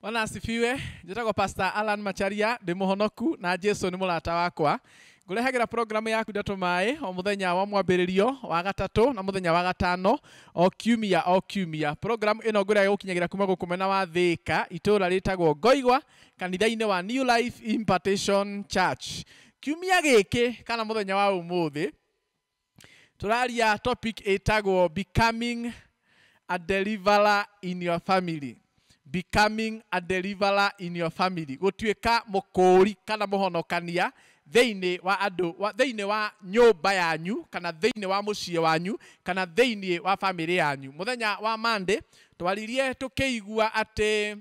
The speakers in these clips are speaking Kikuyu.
Bwana asifiwe. Njĩtagwo Pastor Alan Macharia, ndĩ mũhonoku na Jesu nĩ mũrata wakwa. Ngũrehagĩra programu yaku Ndeto Maĩ o mũthenya wa mwambĩrĩrio wa gatatũ na mũthenya wa gatano o kiumia o kiumia. Programu ĩno ngũrĩa gũkinyagĩra kuma gũkũ mwena wa Thĩka, itũũra rĩtagwo Ngoigwa, kanitha-inĩ wa New Life Impartation Church. Kiumia gĩkĩ kana mũthenya wa ũmũthĩ tũraria topic ĩtagwo becoming a deliverer in your family. Becoming a deliverer in your family, gũtuĩka mũkũũri kana mũhonokania thĩinĩ wa andũ thĩinĩ wa nyũmba yanyu kana thĩinĩ wa mũciĩ wanyu kana thĩinĩ wa famĩlĩ yanyu. Mũthenya wa Monday twaririe tũkĩigua atĩ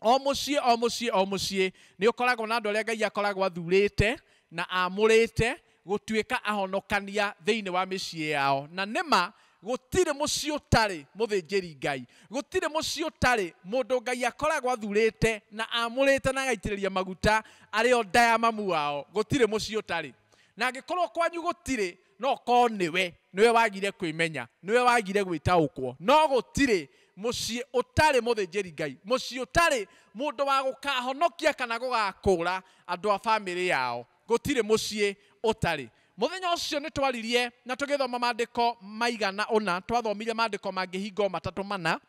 o mũciĩ o mũciĩ o mũciĩ nĩ ũkoragwo na andũ arĩa Ngai akoragwo athurĩte na amũrĩte gũtuĩka ahonokania thĩinĩ wa mĩciĩ yao. Na nĩma gũtirĩ mũciĩ ũtarĩ mũthĩnjĩri Ngai, gũtirĩ mũciĩ ũtarĩ mũndũ Ngai akoragwo athurĩte na amũrĩte na agaitĩrĩria maguta arĩ o nda ya mamu wao. Gũtirĩ mũciĩ ũtarĩ. Na angĩkorwo kwanyu gũtirĩ, no korwo nĩwe wagire kwĩmenya, nĩwe wagire gwĩtaũkwo. No gũtirĩ mũciĩ ũtarĩ mũthĩnjĩri Ngai, mũciĩ ũtarĩ mũndũ wa gũkahonokia kana gũgakũra andũ a bamĩrĩ yao. Gũtirĩ mũciĩ ũtarĩ. Mũthenya ũcio nĩ twaririe na tũgĩthoma maandĩko maigana ũna, twathomire maandĩko mangĩhingo matatũ mana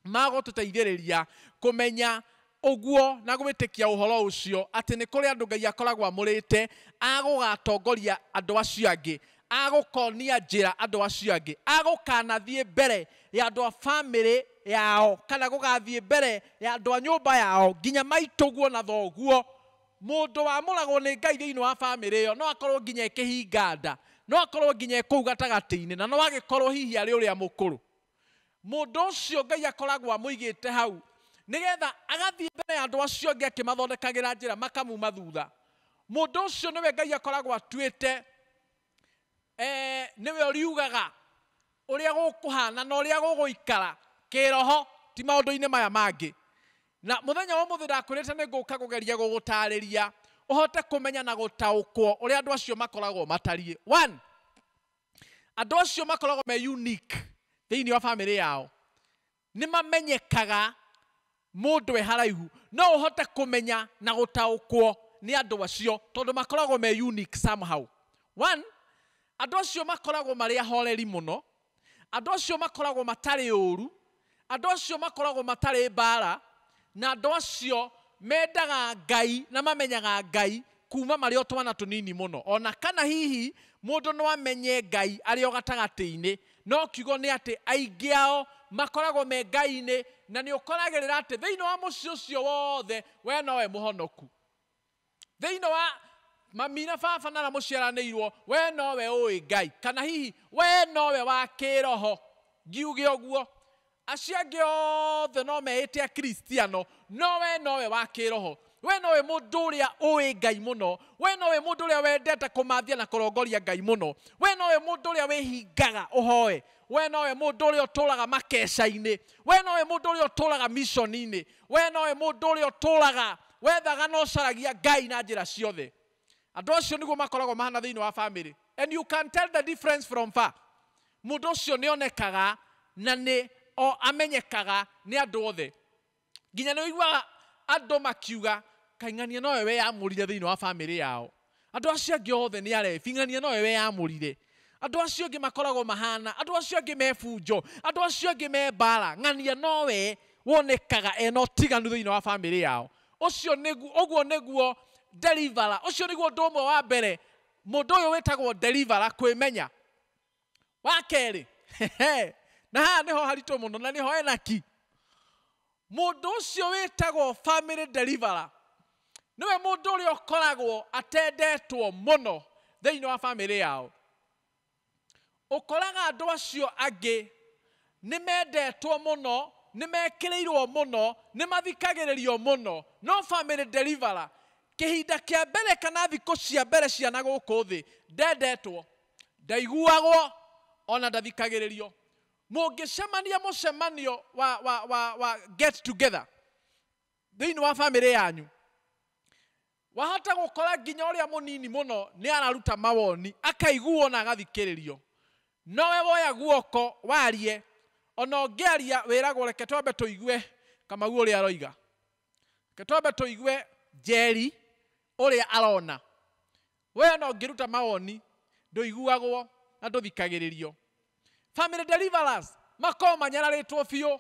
ma gũtũteithĩrĩria kũmenya ũguo na gwĩtĩkia ũhoro ũcio atĩ nĩ kũrĩ andũ Ngai akoragwo amũrĩte agũgatongoria andũ acio angĩ, agũkonia njĩra andũ acio angĩ, agũkanathiĩ mbere ya andũ a bamĩrĩ yao kana gũgathiĩ mbere ya andũ a nyũmba yao nginya maitũguo na thoguo. Mũndũ wamũragwo nĩ Ngai thĩinĩ wa bamĩrĩ ĩyo no akorwo nginya ĩkĩhinga nda, no akorwo nginya kũu gatagatĩ-inĩ, na no agĩkorwo hihi arĩ ũrĩa mũkũrũ. Mũndũ ũcio Ngai akoragwo amũigĩte hau nĩgetha agathiĩ mbere ya andũ acio angĩ akĩmathondekagĩra njĩra makamuma thutha. Mũndũ ũcio nĩwe Ngai akoragwo atuĩte, nĩwe ũriugaga ũrĩa gũkũhana na ũrĩa gũgũikara kĩroho, ti maũndũ-inĩ maya mangĩ. Na mũthenya wa ũmũthĩ ndakwĩrĩte nĩ ngũka kũgeria gũgũtarĩria ũhote kũmenya na gũtaũkwo ũrĩa andũ acio makoragwo matariĩ. One, andũ acio makoragwo me unique thĩinĩ wa bamĩrĩ yao. Nĩ mamenyekaga mũndũ e haraihu, no ũhote kũmenya na gũtaũkwo nĩ andũ acio tondũ makoragwo me unique somehow. One, andũ acio makoragwo marĩ ahoreri mũno, andũ acio makoragwo matarĩ ũru, andũ acio makoragwo matarĩ mbara, na andũ acio mendaga Ngai na mamenyaga Ngai kuma marĩ o twana tũnini mũno. Ona kana hihi mũndũ no amenye Ngai arĩ o gatagatĩ-inĩ, no kiugo nĩ atĩ aingĩ ao makoragwo me Ngai-inĩ, na nĩ ũkoragĩrĩra atĩ thĩinĩ wa mũciĩ ũcio wothe we nowe mũhonoku. Thĩinĩ wa mami na baba na arĩa mũciaranĩirwo we nowe ũĩ Ngai, kana hihi we nowe wa kĩroho. Ngiuge ũguo, acio angĩ othe no meĩte akristiano, no we nowe wa kĩroho. We nowe mũndũ ũrĩa ũĩ Ngai mũno, we nowe mũndũ ũrĩa wendete kũmathia na kũrongoria Ngai mũno, we nowe mũndũ ũrĩa wĩhingaga ũhoe, we nowe mũndũ ũrĩa ũtũraga makeca-inĩ, we nowe mũndũ ũrĩa ũtũraga mission-inĩ, we nowe mũndũ ũrĩa ũtũraga wethaga na ũcaragia Ngai na njĩra ciothe. Andũ acio nĩguo makoragwo mahana thĩinĩ wa family, and you can tell the difference from far. Mũndũ ũcio nĩ onekaga na nĩ o amenyekaga nĩ andũ othe. Nginya nĩ ũiguaga andũ makiuga kaing'ania nowe weyamũrire thĩinĩ wa family yao. Andũ acio angĩ othe nĩ arebi, ng'ania nowe weyamũrire. Andũ acio angĩ makoragwo mahana, andũ acio angĩ me bunjo, andũ acio angĩ me mbara, ng'ania nowe wonekaga ena ũtiganu thĩinĩ wa family yao. Ũcio nĩguo, ũguo nĩguo deliverer, ũcio nĩguo ũndũ ũmwe wa mbere mũndũ ũyũ wĩtagwo deliverer kwĩmenya. Wa kerĩ, na haha nĩho haritũ mũno na nĩho enaki. Mũndũ ũcio wĩtagwo family deliverer nĩwe mũndũ ũrĩa ũkoragwo atendetwo mũno thĩinĩ wa family yao. Ũkoraga andũ acio angĩ nĩ mendetwo mũno, nĩ mekĩrĩirwo mũno, nĩ mathikagĩrĩrio mũno, no family deliverer kĩhinda kĩa mbere kana thikũ cia mbere ciana gũkũ thĩ ndendetwo, ndaiguagwo ona ndathikagĩrĩrio. Mũngĩcemania mũcemanio wa get together thĩinĩ wa family yanyu, wahota gũkora nginya ũrĩa mũnini mũno nĩ araruta mawoni akaiguo na agathikĩrĩrio. Nowe woya guoko warie, ona ũngĩaria wĩragwo reke twambe tũigue Kamau ũrĩa aroiga. Reke twambe tũigue Njeri ũrĩa arona. We no ũngĩruta mawoni ndũiguagwo na ndũthikagĩrĩrio. Family deliverers makoragwo manyararĩtwo biũ,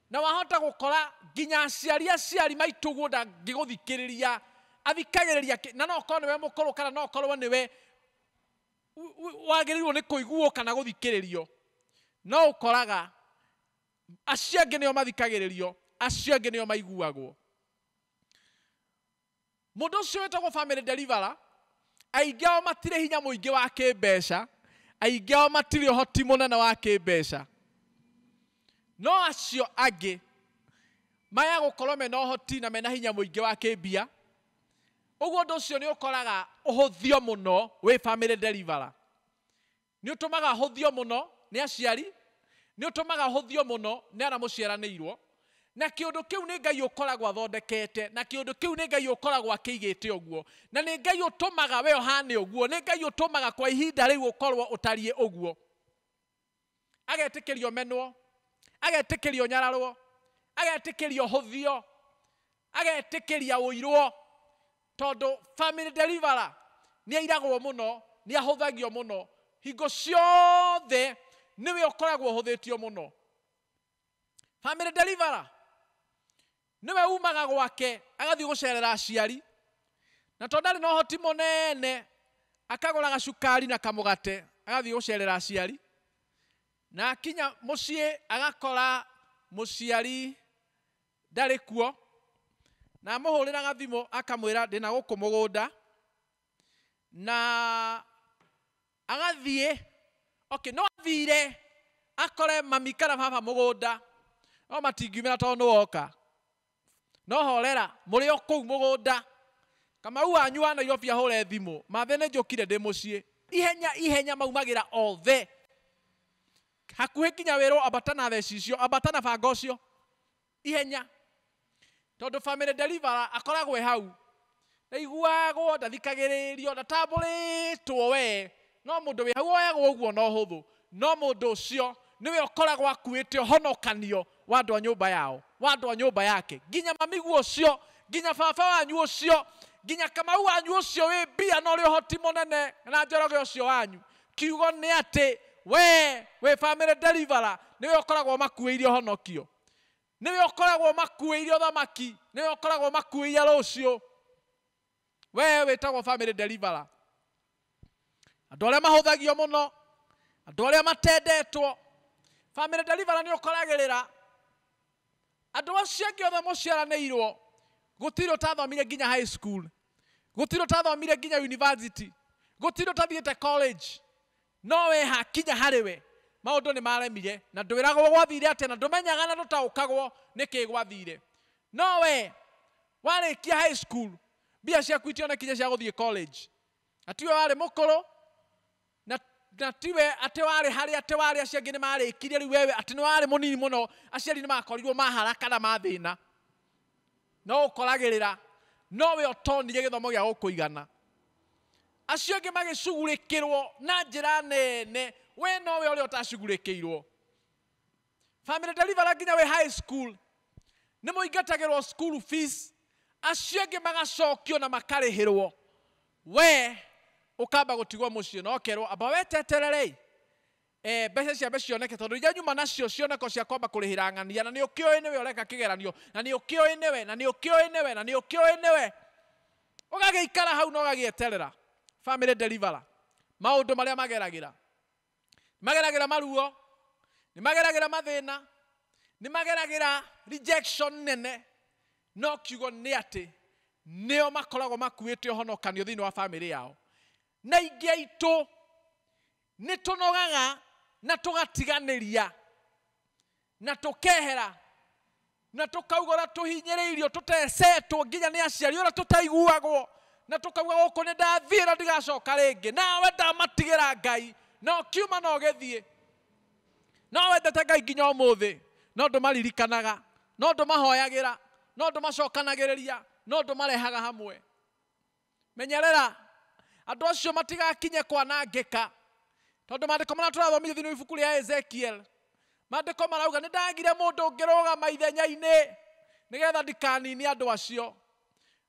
na wahota gũkora nginya aciari maitũguo ndangĩgũthikĩrĩria, athikagĩrĩria na no ũkorwo nĩwe mũkũrũ kana no ũkorwo nĩwe wagĩrĩirwo nĩ kũiguo kana gũthikĩrĩrio, no ũkoraga acio angĩ nĩo mathikagĩrĩrio, acio angĩ nĩo maiguagwo. Mũndũ ũcio wĩtagwo family deliverer, aingĩ ao matirĩ hinya mũingĩ wa kĩmbeca, aingĩ ao matirĩ ũhoti mũnene wa kĩmbeca, no acio angĩ maya gũkorwo mena ũhoti na mena hinya mũingĩ wa kĩmbia. Ũguo ũndũ ũcio nĩ ũkoraga ũhũthio mũno wĩ family deliverer. Nĩ ũtũmaga ũhũthio mũno nĩ aciari, nĩ ũtũmaga ũhũthio mũno nĩ arĩa mũciaranĩirwo, na kĩũndũ kĩu nĩ Ngai ũkoragwo athondekete, na kĩũndũ kĩu nĩ Ngai ũkoragwo akĩigĩte ũguo, na nĩ Ngai ũtũmaga we ũhane ũguo, nĩ Ngai ũtũmaga kwa ihinda rĩu ũkorwo ũtariĩ ũguo. Agetĩkĩrio menwo, agetĩkĩrio nyararwo, agetĩkĩrio hũthio, agetĩkĩria ũirwo, tondũ family deliverer nĩ airagwo mũno, nĩ ahũthagio mũno, hingo ciothe nĩwe ũkoragwo ũhũthĩtio mũno. Family deliverer nĩwe umaga gwake agathiĩ gũcerera aciari, na tondũ ndarĩ na ũhoti mũnene akagũra gacukari na kamũgate agathiĩ gũcerera aciari, na akinya mũciĩ agakora mũciari ndarĩ kuo, na amũhũrĩra gathimũ akamwĩra ndĩna gũkũ mũgũnda, na agathiĩ okay, no athire akore mami kana baba mũgũnda, no matingiumĩra tondũ nĩ woka, no horera mũrĩ o kũu mũgũnda. Kamau wanyu wa Nairobi ahũre thimũ, mathe nĩ njũkire ndĩ mũciĩ. Ihenya ihenya maumagĩra othe, hakuhĩ nginya wĩrwo ambata na theci icio, ambata na banga ũcio ihenya, tondũ family deliverer akoragwo e hau, ndaiguagwo, ndathikagĩrĩrio, ndatambũrĩtwo we, no mũndũ wĩ hau oyagwo ũguo na ũhũthũ, no mũndũ ũcio nĩwe ũkoragwo akuĩte ũhonokanio wa andũ a nyũmba yao, wa andũ a nyũmba yake, nginya mamiguo ũcio, nginya baba wanyu ũcio, nginya Kamau wanyu ũcio wĩ mbia na ũrĩ ũhoti mũnene na Njoroge ũcio wanyu. Kiugo nĩ atĩ we wĩ family deliverer nĩwe ũkoragwo makuĩire ũhonokio, nĩwe ũkoragwo makuĩire ũthamaki, nĩwe ũkoragwo makuĩire rũciũ. We wĩtagwo family deliverer. Andũ arĩa mahũthagio mũno, andũ arĩa matendetwo, family deliverer nĩ ũkoragĩrĩra andũ acio angĩ othe mũciaranĩirwo. Gũtirĩ ũtathomire nginya high school, gũtirĩ ũtathomire nginya university, gũtirĩ ũtathiĩte college, no we hakinya harĩ we maũndũ nĩ maremire, na ndwĩragwo gwathire atĩa, na ndũmenyaga na ndũtaũkagwo nĩkĩ gwathire. No we warĩkia high school, mbia ciaku itionekire cia gũthiĩ college, na tiwe warĩ mũkũrũ, na tiwe atĩ warĩ harĩa atĩ warĩ acio angĩ nĩ marĩkirie, rĩu wewe atĩ nĩ warĩ mũnini mũno, aciari nĩ makorirwo mahara kana mathĩna, no ũkoragĩrĩra no we ũtonire gĩthomo gĩa gũkũigana. Acio angĩ magĩcugurĩkĩrwo na njĩra nene, we nowe ũrĩa ũtacugurĩkĩirwo. Family deliverer nginya wĩ high school nĩ mũingatagĩrwo school fees, acio angĩ magacokio na makarĩhĩrwo, we ũkamba gũtigwo mũciĩ na ũkerwo amba weteterere mbeca ciambe cioneke, tondũ iria nyuma nacio cioneko cia kwamba kũrĩhĩra ng'ania, na nĩ ũkĩũĩ nĩwe ũreka kĩgeranio, na nĩ ũkĩũĩ nĩwe, na nĩ ũkĩũĩ nĩwe, na nĩ ũkĩũĩ nĩwe, ũgagĩikara hau na ũgagĩeterera. Family deliverer maũndũ marĩa mageragĩra, mageragĩra maruo, nĩ mageragĩra mathĩna, nĩ mageragĩra rejection nene, no kiugo nĩ atĩ nĩo makoragwo makuĩte ũhonokanio thĩinĩ wa family yao. Na aingĩ aitũ nĩ tũnogaga na tũgatiganĩria na tũkehera na tũkauga ũrĩa tũhinyĩrĩirio, tũtecetwo nginya nĩ aciari ũrĩa tũtaiguagwo, na tũkauga gũkũ nĩ ndathiĩ na ndigacoka rĩngĩ, nawe ndamatigĩra Ngai, no kiuma no gĩthiĩ. No wendete Ngai nginya ũmũthĩ, no ndũmaririkanaga, no ndũmahoyagĩra, no ndũmacokanagĩrĩria, no ndũmarehaga hamwe. Menyerera andũ acio matigakinye kwanangĩka, tondũ maandĩko marĩa tũrathomithio thĩinĩ wa ibuku rĩa Ezekiel, maandĩko marauga nĩ ndagire mũndũ ũngĩrũgama ithenya-inĩ, Nĩgetha ndikanine andũ acio.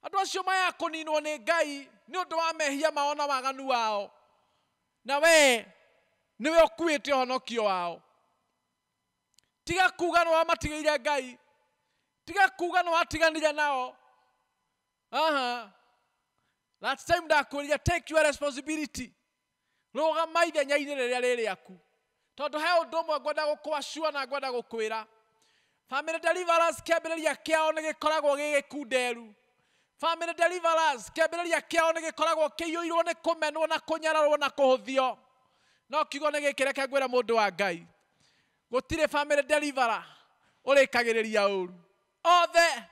Andũ acio maya kũninwo nĩ Ngai nĩ ũndũ wa mehia mao na waganu wao. Na we nĩwe ũkuĩte ũhonokio wao. Tiga kuga nĩ wamatigĩire Ngai. Tiga kuga nĩ watiganire nao. Aha. Last time ndakwĩrire take your responsibility. Rũgama ithenya-inĩ rĩrĩa rĩ rĩaku. Tondũ he ũndũ ũmwe ngwenda gũkũacua na ngwenda gũkwĩra. Family deliverance kĩambĩrĩria kĩao nĩ gĩkoragwo gĩ gĩkunderu. Family deliverance kĩambĩrĩria kĩao nĩ gĩkoragwo kĩiyũirwo nĩ kũmenwo na kũnyararwo na kũhũthio. No kiugo nĩ gĩkĩ, reke ngwĩre mũndũ wa Ngai, gũtirĩ family deliverer ũrĩkagĩrĩria ũru. Othe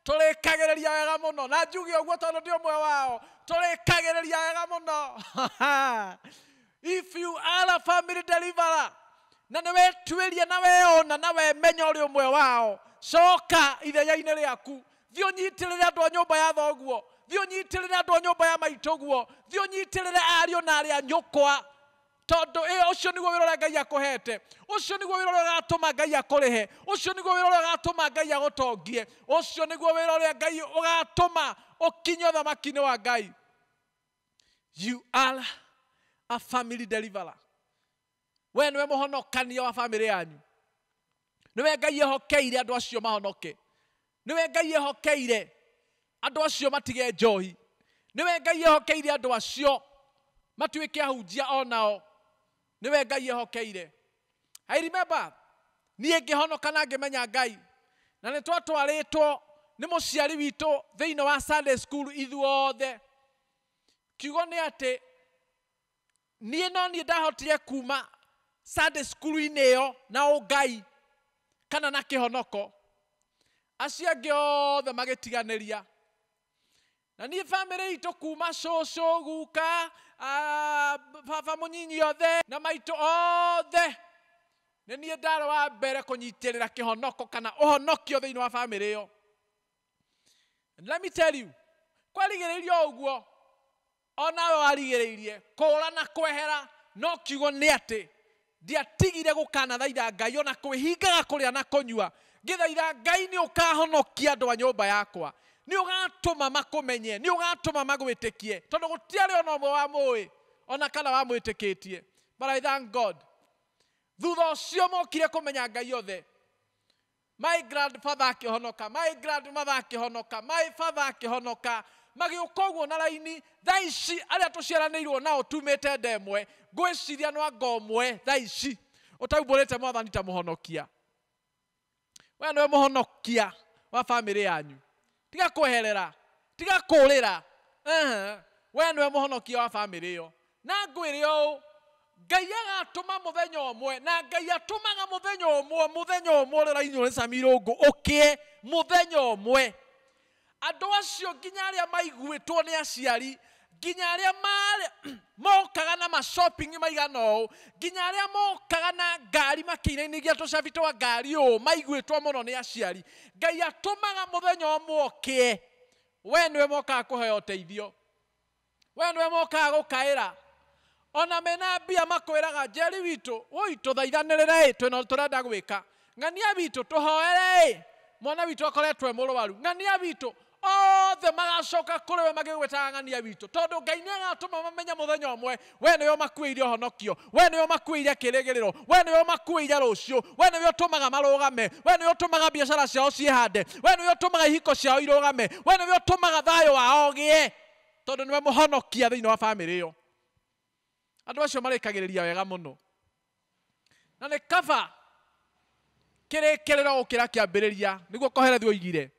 tũrĩkagĩrĩria wega mũno, na njuge ũguo tondũ ndĩ ũmwe wao, tũrĩkagĩrĩria wega mũno. If you are a family deliverer na nĩ wetuĩria na weona na wemenya ũrĩ ũmwe wao, coka ithenya-inĩ rĩaku. Thiĩ ũnyitĩrĩre andũ a nyũmba ya thoguo, thiĩ ũnyitĩrĩre andũ a nyũmba ya maitũguo, thiĩ ũnyitĩrĩre ariũ na arĩa nyũkwa, tondũ ũcio nĩguo wĩra ũrĩa Ngai akũhete, ũcio nĩguo wĩra ũrĩa ũgatũma Ngai akũrĩhe, ũcio nĩguo wĩra ũrĩa ũgatũma Ngai agũtongie, ũcio nĩguo wĩra ũrĩa Ngai ũgatũma ũkinye ũthamaki-inĩ wa Ngai. You are a family deliverer. We nĩwe mũhonokania wa family yanyu. Nĩwe Ngai ehokeire andũ acio mahonoke. Nĩwe Ngai ehokeire andũ acio matige njohi. Nĩwe Ngai ehokeire andũ acio matuĩke ahunjia onao. Nĩwe Ngai ehokeire. I remember niĩ ngĩhonoka na ngĩmenya Ngai, na nĩ twatwarĩtwo nĩ mũciari witũ thĩinĩ wa Sunday school ithuothe. Kiugo nĩ atĩ niĩ no niĩ ndahotire kuma Sunday school-inĩ ĩyo na ũngai kana na kĩhonoko, acio angĩ othe magĩtiganĩria. Na niĩ family itũ kuma cũcũ, guka, baba mũnyinyi othe na maitũ othe, nĩ niĩ ndarĩ wa mbere kũnyitĩrĩra kĩhonoko kana ũhonokio thĩinĩ wa family ĩyo. And let me tell you, kwarigĩrĩirio ũguo onawe warigĩrĩirie kũra na kwehera, no kiugo nĩ atĩ ndiatigire gũkanathaitha Ngai ona kwĩhingaga kũrĩa na kũnyua. Ngĩthaitha Ngai nĩ ũkahonokia andũ a nyũmba yakwa, nĩ ũgatũma makũmenye, nĩ ũgatũma magwĩtĩkie, tondũ gũtiarĩ ona ũmwe wa mũĩ ona kana wamwĩtĩkĩtie. But I thank God, thutha ũcio mokire kũmenya Ngai othe. My grandfather akĩhonoka, my grandmother akĩhonoka, my father akĩhonoka, magĩũka ũguo na raini. Thaa ici arĩa tũciaranĩirwo nao tumĩte nda ĩmwe, ngwĩciria no anga ũmwe thaa ici ũtaumbũrĩte Mwathani ta mũhonokia. We nĩwe mũhonokia wa family yanyu. Tiga kweherera, tiga kũrĩra. We nĩwe mũhonokia wa family ĩyo. Na ngwĩre ũũ, Ngai agatũma mũthenya ũmwe, na Ngai atũmaga mũthenya ũmwe, mũthenya ũmwe ũrĩa ũrainwo nĩ Sami Irũngũ ũkĩe mũthenya ũmwe. Andũ acio nginya arĩa maiguĩtwo nĩ aciari, nginya arĩa mokaga na ma shopping maigana ũũ, nginya arĩa mokaga na ngari makĩinainagia tũcabi twa ngari ũũ, maiguĩtwo mũno nĩ aciari. Ngai atũmaga mũthenya ũmwe ũkĩe. We nĩwe mokaga kũheo ũteithio, we nĩwe mokaga gũkaĩra. Ona mena mbia makwĩraga, Njeri witũ, woi tũthaithanĩrĩre ĩ, twĩna tũrenda gwĩka. Ng'ania witũ tũhoere ĩ, mwana witũ akoretwo e mũrwaru. Ng'ania witũ, othe magacoka kũrĩ we magĩgwĩtaga ng'ania witũ, tondũ Ngai nĩ agatũma mamenye mũthenya ũmwe we nĩwe ũmakuĩire ũhonokio, we nĩwe ũmakuĩire kĩrĩgĩrĩro, we nĩwe ũmakuĩire rũciũ, we nĩwe ũtũmaga marũgame, we nĩwe ũtũmaga biacara ciao ciĩhande, we nĩwe ũtũmaga ihiko ciao irũgame, we nĩwe ũtũmaga thayũ wao ũgĩe, tondũ nĩwe mũhonokia thĩinĩ wa bamĩrĩ ĩyo. Andũ acio marĩkagĩrĩria wega mũno, na nĩ kaba kĩrĩkĩrĩro gũkĩra kĩambĩrĩria, nĩguo Kohelethu oigire.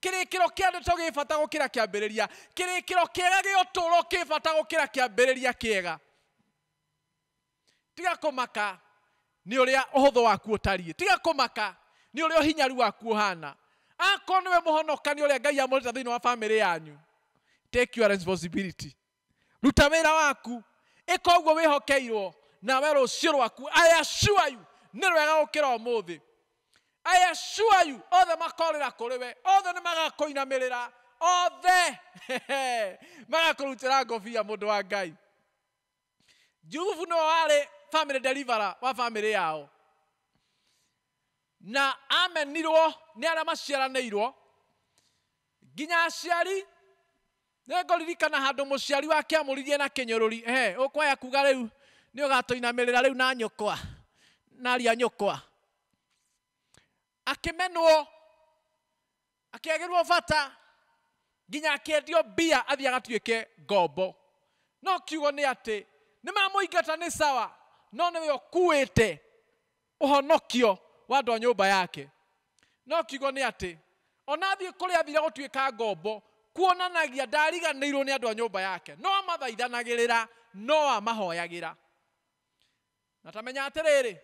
Kĩrĩkĩro kĩa ndeto gĩ bata gũkĩra kĩambĩrĩria, kĩrĩkĩro kĩega gĩa ũtũũro kĩ bata gũkĩra kĩambĩrĩria kĩega. Tiga kũmaka nĩ ũrĩa ũhũthũ waku ũtariĩ, tiga kũmaka nĩ ũrĩa ũhinyaru waku ũhana. Akorwo nĩwe mũhonokania ũrĩa Ngai amũrĩte thĩinĩ wa bamĩrĩ yanyu, take your responsibility. Ruta wĩra waku, ĩka ũguo wĩhokeirwo, nawe rũciũ rwaku, I assure you, nĩ rwega gũkĩra ũmũthĩ. I assure you, othe makorĩra kũrĩ we, othe nĩ magakũinamĩrĩra, othe magakũrutĩra ngobia, mũndũ wa Ngai. Jusufu nĩwe warĩ family deliverer wa family yao. Na amenirwo nĩ arĩa maciaranĩirwo nginya aciari. Nĩngũririkana handũ mũciari wake amũririe na kĩnyũrũri, he ũkwaya kuga rĩu nĩ ũgatũinamĩrĩra rĩu na nyũkwa na aria nyũkwa. Akĩmenwo, akĩagĩrwo bata nginya akĩendio mbia athiĩ agatuĩke ngombo. No kiugo nĩ atĩ nĩ mamũingata nĩ sawa, no nĩwe ũkuĩte ũhonokio wa andũ a nyũmba yake. No kiugo nĩ atĩ ona athiĩ kũrĩa athire gũtuĩka ngombo, kuonanagia ndariganĩirwo nĩ andũ a nyũmba yake, no amathaithanagĩrĩra, no amahoyagĩra. Na tamenya atĩrĩrĩ,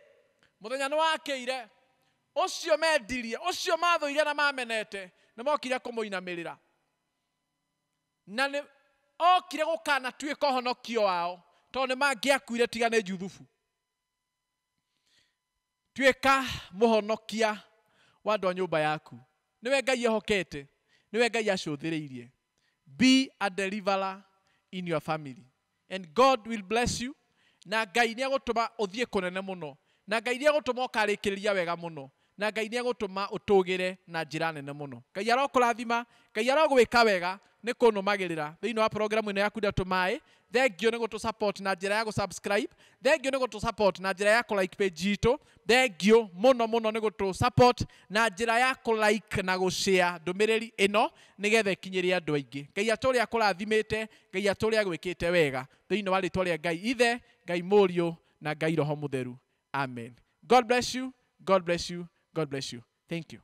mũthenya nĩ wakĩire, ũcio mendirie, ũcio mathũire na mamenete, nĩ mokire kũmũinamĩrĩra. Na nĩ okire gũkanatuĩka ũhonokio wao, tondũ nĩ mangĩakuire tiga nĩ Juthubu. Tuĩka mũhonokia wa andũ a nyũmba yaku. Nĩwe Ngai ehokete, nĩwe Ngai acũthĩrĩirie. Be a deliverer in your family and God will bless you. Na Ngai nĩ egũtũma ũthiĩ kũnene mũno, na Ngai nĩ egũtũma ũkarĩkĩrĩria wega mũno, na Ngai nĩ egũtũma ũtũgĩre na njĩra nene mũno. Ngai arokũrathima, Ngai arogwĩka wega nĩ kũnũmagĩrĩra thĩinĩ wa programu ĩno ya Kunda Tũmaĩ. Thengiũ nĩ gũtũ support na njĩra ya gũ subscribe, thengiũ nĩ gũtũ support na njĩra ya kũ like page itũ, thengiũ mũno mũno nĩ gũtũ support na njĩra ya kũ like na gũ share ndũmĩrĩri ĩno nĩgetha ĩkinyĩre andũ aingĩ. Ngai atũrĩa akũrathimĩte, Ngai atũrĩa agwĩkĩte wega thĩinĩ wa rĩtwa rĩa Ngai Ithe, Ngai Mũriũ na Ngai Roho Mũtheru. Amen. God bless you. God bless you. God bless you. Thank you.